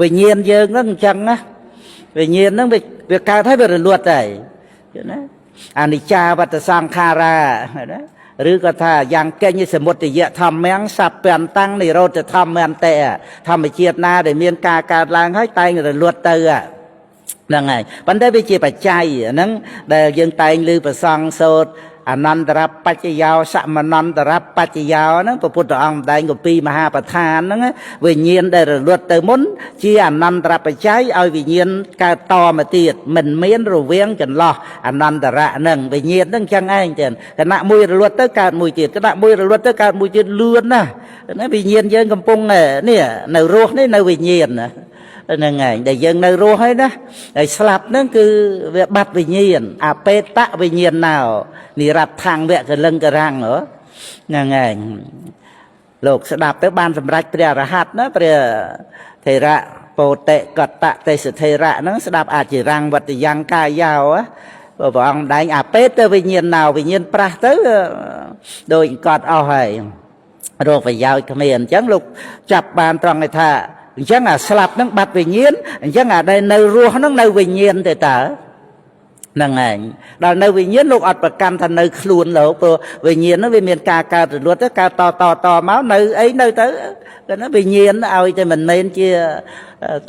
វិញ្ញាណយើងហ្នឹងអញ្ចឹងណាវិញ្ញាណហ្នឹងវាកើតហើយវារលត់ហើយណាអនិច្ចាវត្តសង្ខារាណាឬក៏ថាយ៉ាងកេញសមុទយធម្មំសពន្តੰនិរោធធម្មន្តៈធម្មជាតិណាដែលមានការកើតឡើងហើយតែងរលត់ទៅហ្នឹងហើយប៉ុន្តែវាជាបច្ច័យហ្នឹងដែលយើងតែងឮប្រសង់សូត្រអនន្តរបច្ចយោសមនន្តរបច្ចយោហ្នឹងព្រះពុទ្ធអង្គម្ដែងគម្ពីរមហាប្រធានហ្នឹងវិញ្ញាណដែលរលត់ទៅមុនជាអនន្តរបច្ច័យឲ្យវិញ្ញាណកើតតមកទៀតមិនមានរវាងចន្លោះអនន្តរៈហ្នឹងវិញ្ញាណហ្នឹងចឹងឯងចឹងគណៈមួយរលត់ទៅកើតមួយទៀតគណៈមួយរលត់ទៅកើតមួយទៀតលឿនណាស់ណាវិញ្ញាណយើងកំពុងនេះនៅរស់នេះនៅវិញ្ញាណណាហ្នឹងឯងដែលយើងនៅរស់ហើយណាហើយស្លាប់ហ្នឹងគឺវាបាត់វិញ្ញាណអបេតវិញ្ញាណណោនិរដ្ឋังវកលឹងករាំងហ្នឹងឯងលោកស្ដាប់ទៅបានសម្រេចព្រះអរហន្តណាព្រះថេរៈពោតិកតទេសថេរៈហ្នឹងស្ដាប់អចិរੰវត្តយ៉ាងកាយោព្រះអង្គដែងអបេតវិញ្ញាណណោវិញ្ញាណប្រាស់ទៅដូចកត់អស់ហើយរកប្រយោជន៍គ្មានអញ្ចឹងលោកចាប់បានត្រង់ឯថាអញ្ចឹងអាស្លាប់ហ្នឹងបាត់វិញ្ញាណអញ្ចឹងអាដែលនៅរស់ហ្នឹងនៅវិញ្ញាណទេតើហ្នឹងឯងដល់នៅវិញ្ញាណលោកអត់ប្រកាន់ថានៅខ្លួនលោកព្រោះវិញ្ញាណហ្នឹងវាមានការកើតរលត់ទៅកើតតតតមកនៅអីនៅទៅគឺណាវិញ្ញាណឲ្យតែមិនមែនជា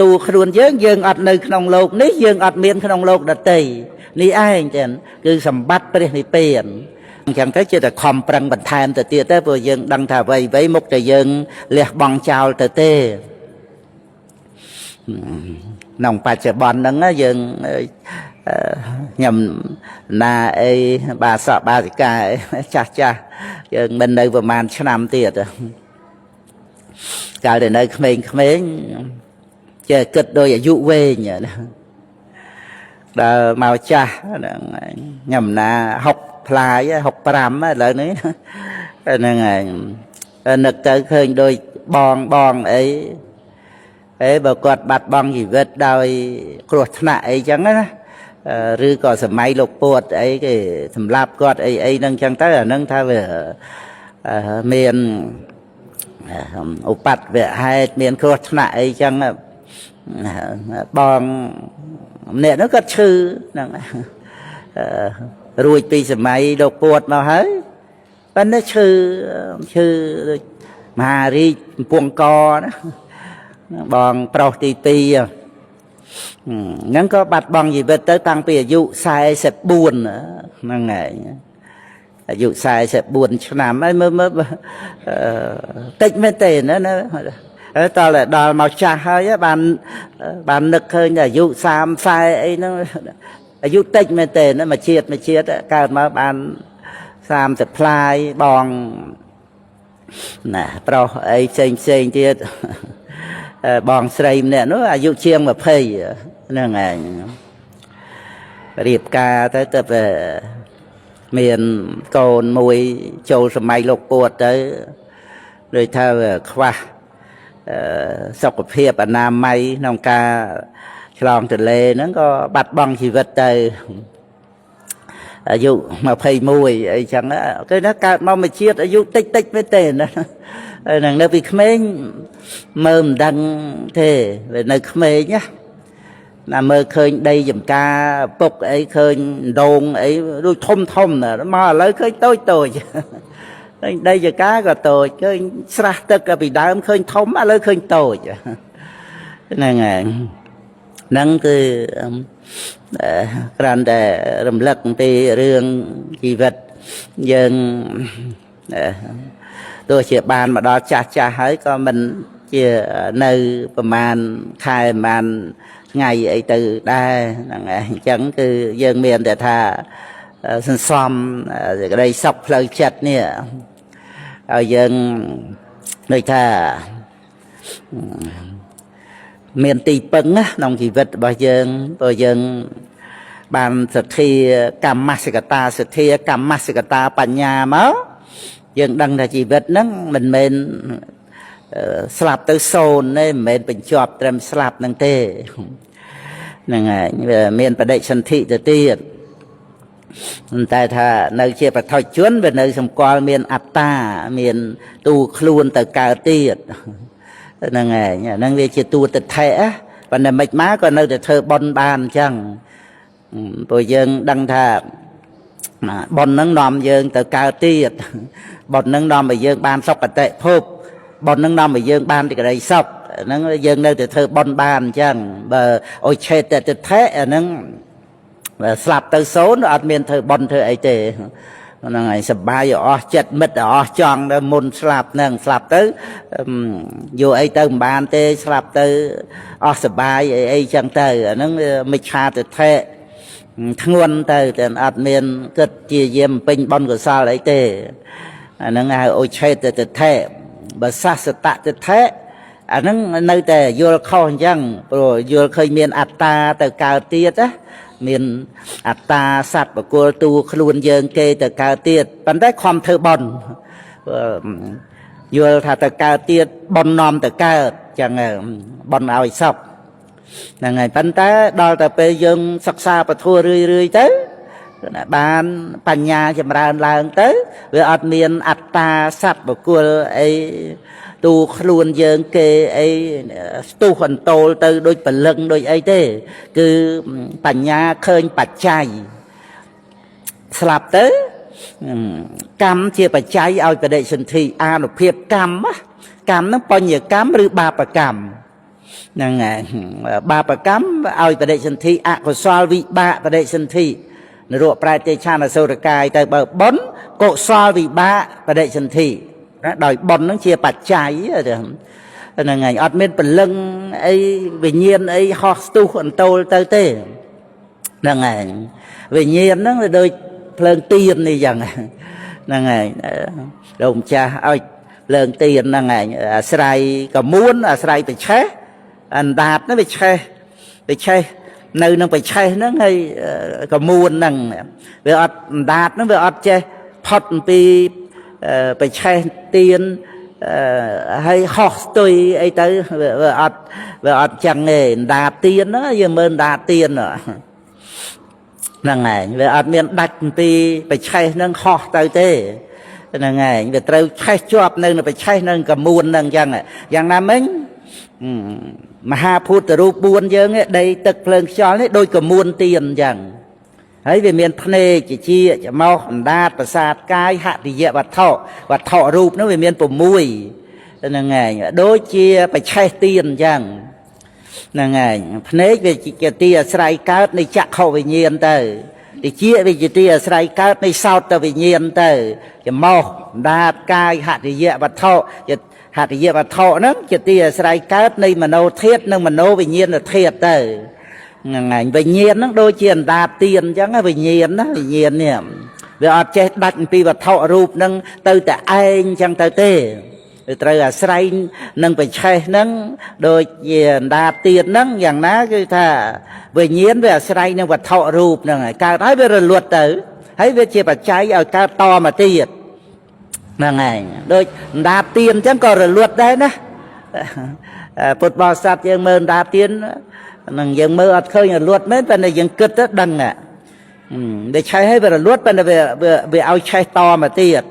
តួខ្លួនយើងយើងអត់នៅក្នុងលោកនេះយើងអត់មានក្នុងលោកដតីនេះឯងចឹងគឺសម្បត្តិព្រះនិព្វានអញ្ចឹងទៅជាតែខំប្រឹងបន្ថែមទៅទៀតទៅព្រោះយើងដឹងថាអ្វីអ្វីមុខតែយើងលះបង់ចោលទៅទេក្នុងបច្ចុប្បន្នហ្នឹងយើងខ្ញុំណាអីបាសកបាសិកាចាស់ចាស់យើងមិននៅប្រហែលឆ្នាំទៀតកាលដែលនៅក្មេងៗចេះគិតដោយអាយុវែងដល់មកចាស់ហ្នឹងខ្ញុំណា60ផ្លាយ65ឥឡូវនេះហ្នឹងហើយនឹកទៅឃើញដូចបងបងអីអេបើគាត់បាត់បង់ជីវិតដោយគ្រោះថ្នាក់អីចឹងណាឬក៏សម័យលោកពតអីគេសម្លាប់គាត់អីអីហ្នឹងចឹងទៅអាហ្នឹងថាវាមានឧបទ្វហេតុមានគ្រោះថ្នាក់អីចឹងបងម្នាក់នោះគាត់ឈឺហ្នឹងរួចពីសម័យលោកពតមកហើយប៉ុន្តែឈឺឈឺដូចមហារាជកំពង់កណាបងប្រុសទី2ហ្នឹងក៏បាត់បង់ជីវិតទៅតាំងពីអាយុ44ហ្នឹងឯងអាយុ44ឆ្នាំហើយមើលមើលតិចមែនទេណាណាហើយតើដល់មកចាស់ហើយបានបាននឹកឃើញអាយុ30 40អីហ្នឹងអាយុតិចមែនទេណាមួយជាតិមួយជាតិកើតមកបាន30ផ្លាយបងណាប្រុសអីផ្សេងផ្សេងទៀតបងស្រីម្នាក់នោះអាយុជាង20ហ្នឹងឯងរៀបការទៅទៅមានកូនមួយចូលសម័យលោកពតទៅដូចថាខ្វះសុខភាពអនាម័យក្នុងការឆ្លងទន្លេហ្នឹងក៏បាត់បង់ជីវិតទៅអាយុ21អីចឹងគេថាកើតមកមួយជាតិអាយុតិចតិចមែនទេណាហ្នឹងនៅពីក្មេងមើលមិនដឹងទេវានៅក្មេងណាណាមើលឃើញដីចំការពុកអីឃើញដងអីដូចធំធំណាមកឥឡូវឃើញតូចតូចឃើញដីចំការក៏តូចឃើញស្រះទឹកក៏ពីដើមឃើញធំឥឡូវឃើញតូចហ្នឹងហើយហ្នឹងគឺគ្រាន់តែរំលឹកពីរឿងជីវិតយើងទោះជាបានមកដល់ចាស់ចាស់ហើយក៏មិនជានៅប្រហែលខែប្រហែលថ្ងៃអីទៅដែរហ្នឹងឯងអញ្ចឹងគឺយើងមានតែថាសន្សំសេចក្តីសុខផ្លូវចិត្តនេះឲ្យយើងដូចថាមានទីពឹងណាក្នុងជីវិតរបស់យើងព្រោះយើងបានសទ្ធាកម្មសកតាសទ្ធាកម្មសកតាបញ្ញាមកយើងដឹងថាជីវិតហ្នឹងមិនមែនស្លាប់ទៅសូន្យទេមិនមែនបញ្ចប់ត្រឹមស្លាប់ហ្នឹងទេហ្នឹងហើយវាមានបដិសន្ធិទៅទៀតតែថានៅជាបឋិជនវានៅសម្គាល់មានអត្តាមានទូខ្លួនទៅកើតទៀត ហ្នឹងឯងហ្នឹងវាជាតួទិដ្ឋិណាប៉ុន្តែមិនមកក៏នៅតែធ្វើបុណ្យបានអញ្ចឹងព្រោះយើងដឹងថាបុណ្យហ្នឹងនាំយើងទៅកើតទៀតបុណ្យហ្នឹងនាំឲ្យយើងបានសុគតិភពបុណ្យហ្នឹងនាំឲ្យយើងបានសេចក្តីសុខហ្នឹងយើងនៅតែធ្វើបុណ្យបានអញ្ចឹងបើឧច្ឆេទទិដ្ឋិអាហ្នឹងស្លាប់ទៅសូន្យអត់មានធ្វើបុណ្យធ្វើអីទេហ្នឹងហើយសបាយអស់ចិត្តមិត្តអស់ចង់ដល់មុនស្លាប់ហ្នឹងស្លាប់ទៅយកអីទៅមិនបានទេស្លាប់ទៅអស់សបាយអីអីចឹងទៅអាហ្នឹងមិច្ឆាទិដ្ឋិធ្ងន់ទៅតែអត់មានគិតជាយាមពេញបុណ្យកុសលអីទេអាហ្នឹងហៅឧច្ឆេទទិដ្ឋិបើសាសតទិដ្ឋិអាហ្នឹងនៅតែយល់ខុសអញ្ចឹងព្រោះយល់ឃើញមានអត្តាទៅកើតទៀតណាមានអត្តាសត្វបកុលតួខ្លួនយើងគេទៅកើតទៀតប៉ុន្តែខំធ្វើបុណ្យយល់ថាទៅកើតទៀតបុណ្យនាំទៅកើតចឹងបុណ្យឲ្យសុខហ្នឹងហើយប៉ុន្តែដល់តែពេលយើងសិក្សាពធរឿយរឿយទៅបានបញ្ញាចម្រើនឡើងទៅវាអត់មានអត្តាសត្វបុគ្គលអីទូខ្លួនយើងគេអីស្ទុះអន្ទោលទៅដូចព្រលឹងដូចអីទេគឺបញ្ញាឃើញបច្ច័យស្លាប់ទៅកម្មជាបច្ច័យឲ្យបដិសន្ធិអានុភាពកម្មកម្មហ្នឹងបញ្ញកម្មឬបាបកម្មហ្នឹងហើយបាបកម្មឲ្យបដិសន្ធិអកុសលវិបាកបដិសន្ធិនរកប្រែតទេឆានអសុរកាយទៅបើបុណ្យកុសលវិបាកបដិសន្ធិណាដោយបុណ្យហ្នឹងជាបច្ច័យហ្នឹងហើយអត់មានព្រលឹងអីវិញ្ញាណអីហោះស្ទុះអន្ទោលទៅទេហ្នឹងហើយវិញ្ញាណហ្នឹងវាដូចភ្លើងទៀននេះចឹងហ្នឹងហើយលោកម្ចាស់ឲ្យភ្លើងទៀនហ្នឹងឯងអាស្រ័យកមួនអាស្រ័យបច្ឆេះអណ្ដាតហ្នឹងវាឆេះវាឆេះនៅនឹងបច្ឆេះហ្នឹងហើយកមួនហ្នឹងវាអត់អណ្ដាតហ្នឹងវាអត់ចេះផុតអំពីបច្ឆេះទៀនហើយហោះស្ទុយអីទៅវាអត់វាអត់ចឹងទេអណ្ដាតទៀនហ្នឹងយើងមើលអណ្ដាតទៀនហ្នឹងឯងវាអត់មានដាច់អំពីបច្ឆេះហ្នឹងហោះទៅទេហ្នឹងឯងវាត្រូវឆេះជាប់នៅនៅបច្ឆេះនឹងកមួនហ្នឹងអញ្ចឹងយ៉ាងណាមិញមហាភូតរូប4យើងដីទឹកភ្លើងខ្យល់នេះដូចកមួនទៀនអញ្ចឹងហើយវាមានភ្នែកជាច្មោះអណ្ដាតប្រសាទកាយហតិយវត្ថុវត្ថុរូបហ្នឹងវាមាន6ហ្នឹងឯងដូចជាបច្ឆេះទៀនអញ្ចឹងហ្នឹងឯងភ្នែកវាជាទីអាស្រ័យកើតនៃចក្ខុវិញ្ញាណទៅតិចវាជាទីអាស្រ័យកើតនៃសោតវិញ្ញាណទៅច្មោះអណ្ដាតកាយហតិយវត្ថុហតិយវត្ថុហ្នឹងជាទីអាស្រ័យកើតនៃមโนធាតុនិងមโนវិញ្ញាណធាតុទៅហ្នឹងឯងវិញ្ញាណហ្នឹងដូចជាអណ្ដាតទៀនអញ្ចឹងវិញ្ញាណណាវិញ្ញាណនេះវាអត់ចេះដាច់អំពីវត្ថុរូបហ្នឹងទៅតែឯងអញ្ចឹងទៅទេវាត្រូវអាស្រ័យនឹងបច្ឆេះហ្នឹងដូចជាអណ្ដាតទៀនហ្នឹងយ៉ាងណាគឺថាវិញ្ញាណវាអាស្រ័យនឹងវត្ថុរូបហ្នឹងហើយកើតហើយវារលត់ទៅហើយវាជាបច្ច័យឲ្យកើតតមកទៀតហ្នឹងឯងដូចអណ្ដាតទៀនអញ្ចឹងក៏រលត់ដែរណាពុទ្ធបរិស័ទយើងមើលអណ្ដាតទៀនហ្នឹងយើងមើលអត់ឃើញរលត់មែនប៉ុន្តែយើងគិតទៅដឹងវាឆេះហើយវារលត់ប៉ុន្តែវាវាឲ្យឆេះតមកទៀត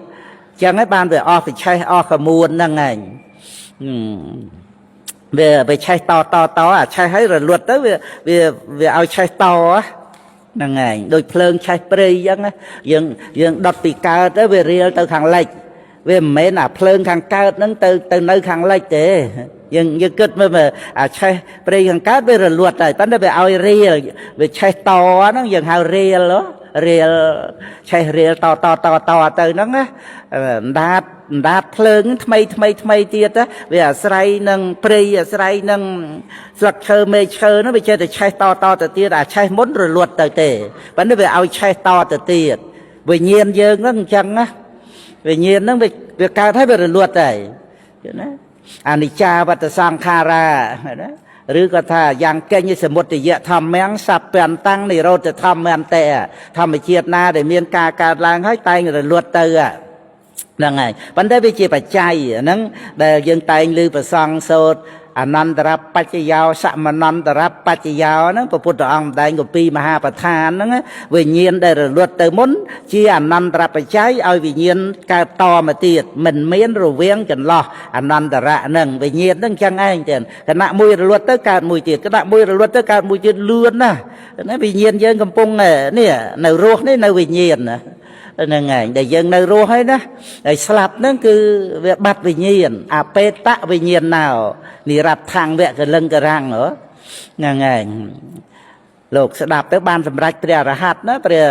ចឹងហើយបានវាអស់វាឆេះអស់កមួនហ្នឹងឯងវាវាឆេះតតតអាឆេះហើយរលត់ទៅវាវាវាឲ្យឆេះតហ្នឹងឯងដូចភ្លើងឆេះព្រៃអញ្ចឹងយើងយើងដុតពីកើតទៅវារៀលទៅខាងលិចវាមិនមែនអាភ្លើងខាងកើតហ្នឹងទៅទៅនៅខាងលិចទេយើងយើងគិតមើលអាឆេះព្រៃខាងកើតវារលត់ហើយប៉ុន្តែវាឲ្យរៀលវាឆេះតហ្នឹងយើងហៅរៀលរៀលឆេះរៀលតតតតទៅហ្នឹងណាអណ្ដាតអណ្ដាតភ្លើងថ្មីថ្មីថ្មីទៀតវាអាស្រ័យនឹងព្រៃអាស្រ័យនឹងស្លឹកឈើមេឈើហ្នឹងវាចេះតែឆេះតតទៅទៀតអាឆេះមុនរលត់ទៅទេប៉ុន្តែវាឲ្យឆេះតទៅទៀតវិញ្ញាណយើងហ្នឹងអញ្ចឹងណាវិញ្ញាណហ្នឹងវាវាកើតហើយវារលត់ហើយណាអនិច្ចាវត្តសង្ខារាណាឬក៏ថាយ៉ាងកេញសមុទយធម្មំសពន្តតាំងនិរោធធម្មន្តៈធម្មជាតិណាដែលមានការកើតឡើងហើយតែងរលត់ទៅហ្នឹងហើយប៉ុន្តែវាជាបច្ច័យហ្នឹងដែលយើងតែងឮប្រសង់សូត្រ អនន្តរបច្ចយោសមនន្តរបច្ចយោហ្នឹងព្រះពុទ្ធអង្គម្ដែងគម្ពីរមហាប្រធានហ្នឹងវិញ្ញាណដែលរលត់ទៅមុនជាអនន្តរបច្ច័យឲ្យវិញ្ញាណកើតតមកទៀតមិនមានរវាងចន្លោះអនន្តរៈហ្នឹងវិញ្ញាណហ្នឹងចឹងឯងទៀតគណៈមួយរលត់ទៅកើតមួយទៀតគណៈមួយរលត់ទៅកើតមួយទៀតលឿនណាស់ណាវិញ្ញាណយើងកំពុងនេះនៅរស់នេះនៅវិញ្ញាណណាហ្នឹងឯងដែលយើងនៅរស់ហើយណាហើយស្លាប់ហ្នឹងគឺវាបាត់វិញ្ញាណអបេតវិញ្ញាណណោនិរដ្ឋังវកលឹងករាំងហ្នឹងឯងលោកស្ដាប់ទៅបានសម្រេចព្រះអរហន្តណាព្រះ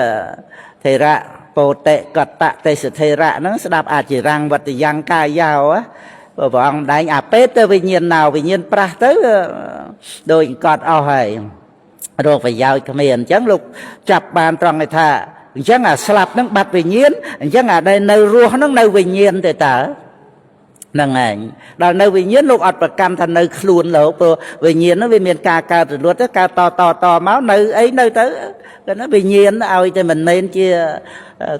ថេរៈពោតិកតទេសថេរៈហ្នឹងស្ដាប់អចិរੰវត្តយ៉ាងកាយោព្រះអង្គដែងអបេតវិញ្ញាណណោវិញ្ញាណប្រាស់ទៅដូចកត់អស់ហើយរកប្រយោជន៍គ្មានអញ្ចឹងលោកចាប់បានត្រង់ឯថាអញ្ចឹងអាស្លាប់ហ្នឹងបាត់វិញ្ញាណអញ្ចឹងអាដែលនៅរស់ហ្នឹងនៅវិញ្ញាណទេតើហ្នឹងឯងដល់នៅវិញ្ញាណលោកអត់ប្រកាន់ថានៅខ្លួនលោកព្រោះវិញ្ញាណហ្នឹងវាមានការកើតរលត់ទៅកើតតតតមកនៅអីនៅទៅគាត់ណាវិញ្ញាណឲ្យតែមិនមែនជា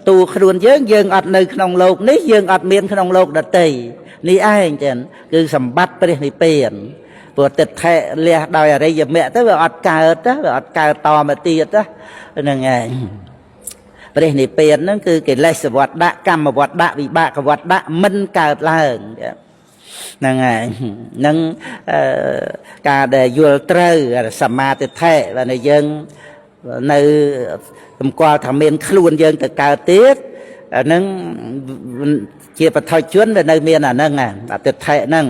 តួខ្លួនយើងយើងអត់នៅក្នុងលោកនេះយើងអត់មានក្នុងលោកដតីនេះឯងចឹងគឺសម្បត្តិព្រះនិព្វានព្រោះទិដ្ឋិលះដោយអរិយមគ្គទៅវាអត់កើតវាអត់កើតតមកទៀតហ្នឹងឯងព្រះនិព្វានហ្នឹងគឺកិលេសវត្តៈកម្មវត្តៈវិបាកវត្តៈមិនកើតឡើងហ្នឹងហើយនឹងការដែលយល់ត្រូវសមាទិដ្ឋិបាទយើងនៅសម្គាល់ថាមានខ្លួនយើងទៅកើតទៀតអាហ្នឹងជាបឋិជនវានៅមានអាហ្នឹងអទិដ្ឋិហ្នឹង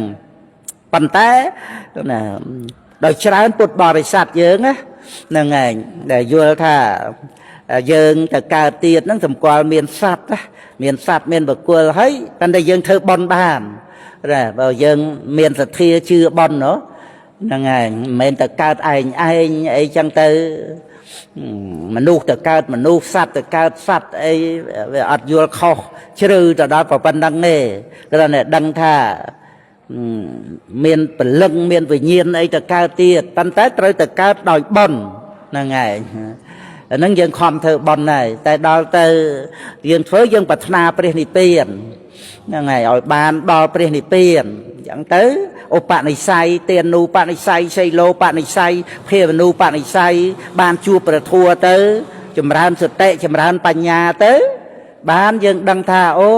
ប៉ុន្តែណាដោយច្រើនពុទ្ធបរិស័ទយើងណាហ្នឹងឯងដែលយល់ថាយើងទៅកើតទៀតហ្នឹងសម្គាល់មានសត្វណាមានសត្វមានបុគ្គលហើយប៉ុន្តែយើងធ្វើបុណ្យបានណាបើយើងមានសទ្ធាជឿបុណ្យណោះហ្នឹងឯងមិនមែនទៅកើតឯងឯងអីចឹងទៅមនុស្សទៅកើតមនុស្សសត្វទៅកើតសត្វអីវាអត់យល់ខុសជ្រៅទៅដល់ប៉ុណ្្នឹងទេគ្រាន់តែដឹងថាមានពលឹងមានវិញ្ញាណអីទៅកើតទៀតប៉ុន្តែត្រូវទៅកើតដោយបុណ្យហ្នឹងឯងអាហ្នឹងយើងខំធ្វើបុណ្យហើយតែដល់ទៅយើងធ្វើយើងប្រាថ្នាព្រះនិព្វានហ្នឹងហើយឲ្យបានដល់ព្រះនិព្វានអញ្ចឹងទៅឧបនិស្ស័យទានូបនិស្ស័យសីលោបនិស្ស័យភាវនូបនិស្ស័យបានជួបព្រះធัวទៅចម្រើនសតិចម្រើនបញ្ញាទៅបានយើងដឹងថាអូ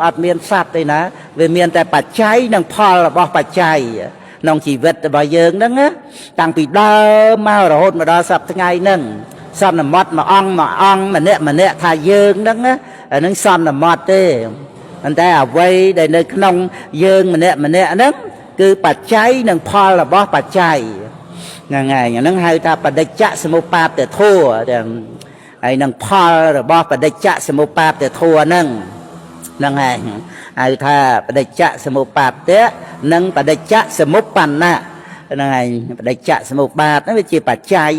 អត់មានសត្វទេណាវាមានតែបច្ច័យនិងផលរបស់បច្ច័យក្នុងជីវិតរបស់យើងហ្នឹងណាតាំងពីដើមមករហូតមកដល់សប្តាហ៍ថ្ងៃហ្នឹងសន្មត់មួយអង្គមួយអង្គម្នាក់ម្នាក់ថាយើងហ្នឹងណាអាហ្នឹងសន្មត់ទេប៉ុន្តែអ្វីដែលនៅក្នុងយើងម្នាក់ម្នាក់ហ្នឹងគឺបច្ច័យនិងផលរបស់បច្ច័យហ្នឹងហើយអាហ្នឹងហៅថាបដិច្ចសមុបាទធម៌ទាំងហើយនឹងផលរបស់បដិច្ចសមុបាទធម៌ហ្នឹងហ្នឹងហើយហៅថាបដិច្ចសមុបាទៈនិងបដិច្ចសមុបណ្ណៈហ្នឹងហើយបដិច្ចសមុបាទហ្នឹងវាជាបច្ច័យ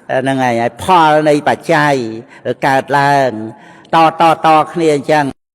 ហ្នឹងហើយហើយផលនៃបច្ច័យកើតឡើងតតតគ្នាអញ្ចឹង។